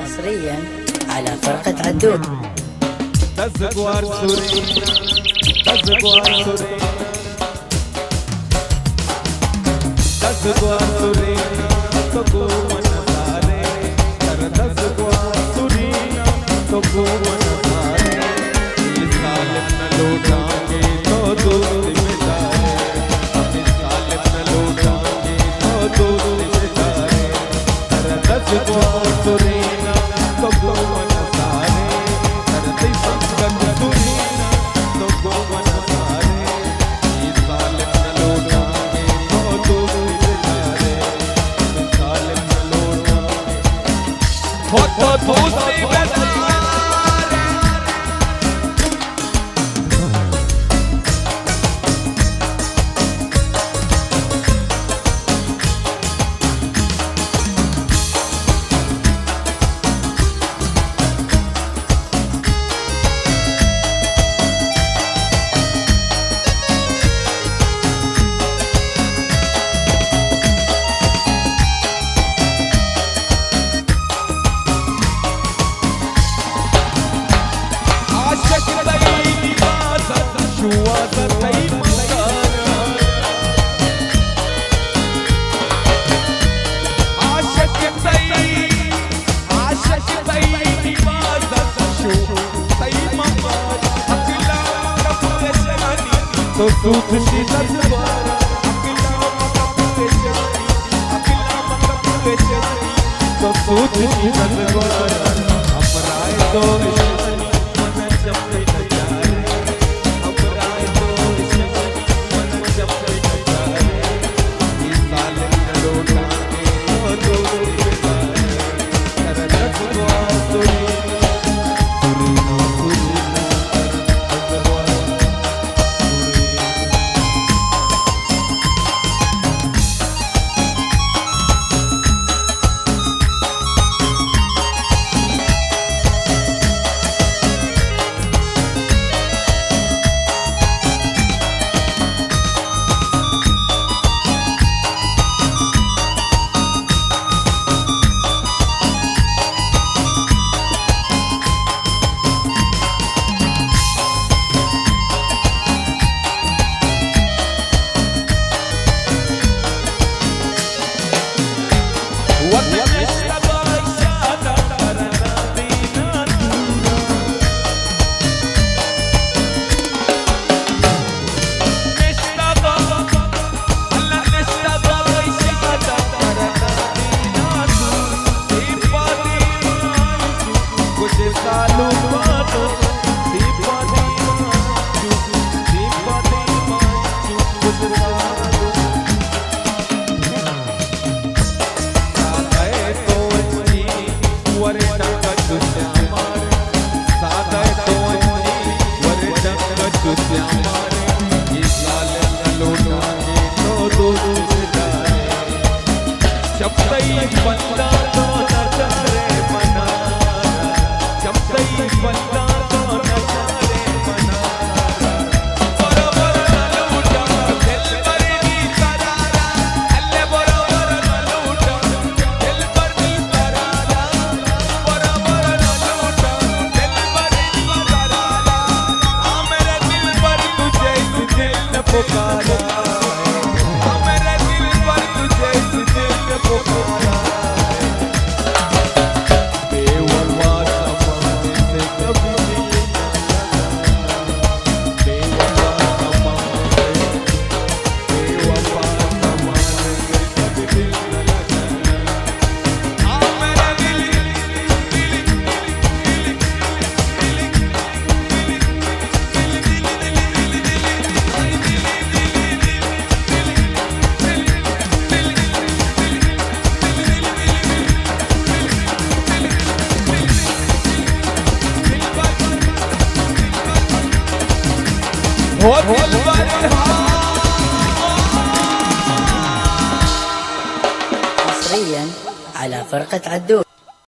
حصريًا على فرقة عدو. دزگوار سرین، دزگوار سرین، دزگوار سرین، تو گوں من سارے، تر دزگوار سرین، تو گوں من سارے. اے ظالم نہ لوٹاں کہ تو دوست بدارے، ہمے ظالم نہ لوٹاں کہ تو دوست بدارے. ترا دزگوار سریناں تو گوں من سارے، ترا تئی سنگت سریناں تو گوں من سارے. اے ظالم نہ لوٹاں کہ تو دوست بدارے، ظالم نہ لوٹاں کہ تو دوست بدارے. عاشق تئی نماز، شوہاز تئی مزار. عاشق تئی، عاشق تئی نماز، شو تئی مزار. عقل ءَ مکپ اشانی، تو سوچ شی دزگوار. عقل ءَ مکپ اشانی، عقل ءَ مکپ اشانی، تو سوچ شی دزگوار. ہمراہ تو اشانی، من چپ نہ چارے، ہمراہ تو اشانی، من چپ نہ چارے. اے ظالم نہ لوٹاں کہ تو دوست بدارے، ترا دزگوار سریناں، سریناں، سریناں، دزگوار سریناں. چم تئی بنداں تو نہ چارے منا، چم تئی بنداں تو نہ چارے منا. برابر نہ لوٹاں دلبر نی قرارا، اللہ برابر نہ لوٹاں دلبر نی قرارا، برابر نہ لوٹاں دلبر نی قرارا. آ میرا دلبر تجھے اس دل نے پکارا. حصريًا على فرقة عدو.